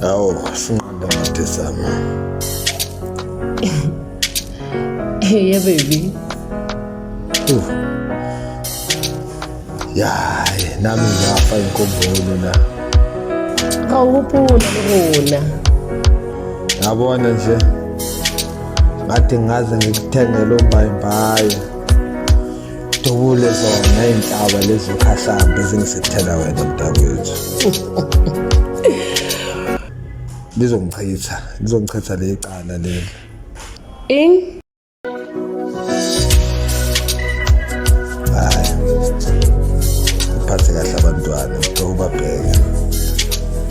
Awu, sinqanda madesama. Hey, yeah, baby. Uh. Ya, nami ngafa inkumbulo la. Ra o hopola le rona. Yabona nje. Ngathi ngaze ngikuthengele umbayimbayi. Dubule zona iy'nhlaba lezi ukhahlambe ezingisithela wena mntakwethu. Lizongichitha, lizongichitha leli cala leli. Eng? Hayi. Uphathe kahle abantwana, ngicela ubabheke.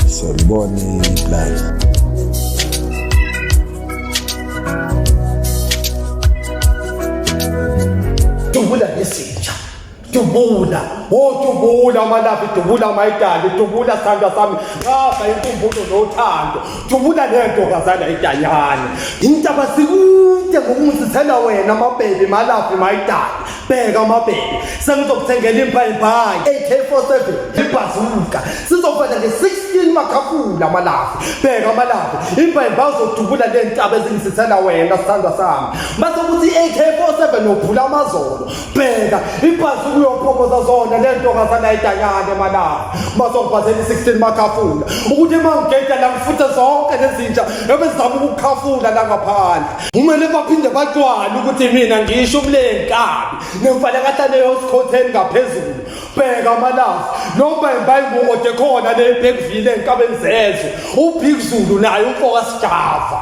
So libone iplani. Dubula lesinja. Dubula. Oh dubula malafi dubula mayidali dubula sithandwa sami. Ngapha inkumbulo nothando. Dubula lento kazana idanyane. Intaba sikude ngokungisithela wena mabhebe malafi mayidali. Bheka mabhebe. Sengizokuthengela impayimbayi AK47 ibhazuka. Sizofana nge-16 makhafula malafi. Bheka malafi. Impayimbayi uzodubula le ntaba ezingisithela wena sithandwa sami. Mase kuthi i-AK47 uphula amazolo. Bheka ibhazuka uyophokoza zona le ntombazana idanyane malafi. Masongibhazela i-16 makhafula. Ukuthi uma ngigeda la ngifuthe zonke lezinja ebezizama ukukhafula la ngaphandle. Kumele baphinde batshwane ukuthi mina ngisho umlenkabi nemfana kahlale yosikhotheni ngaphezulu. Bheka amalazi noma imbayingubo de khona le ebhekuvile enkabeni zezwe. UBig Zulu naye umfoka Sjava.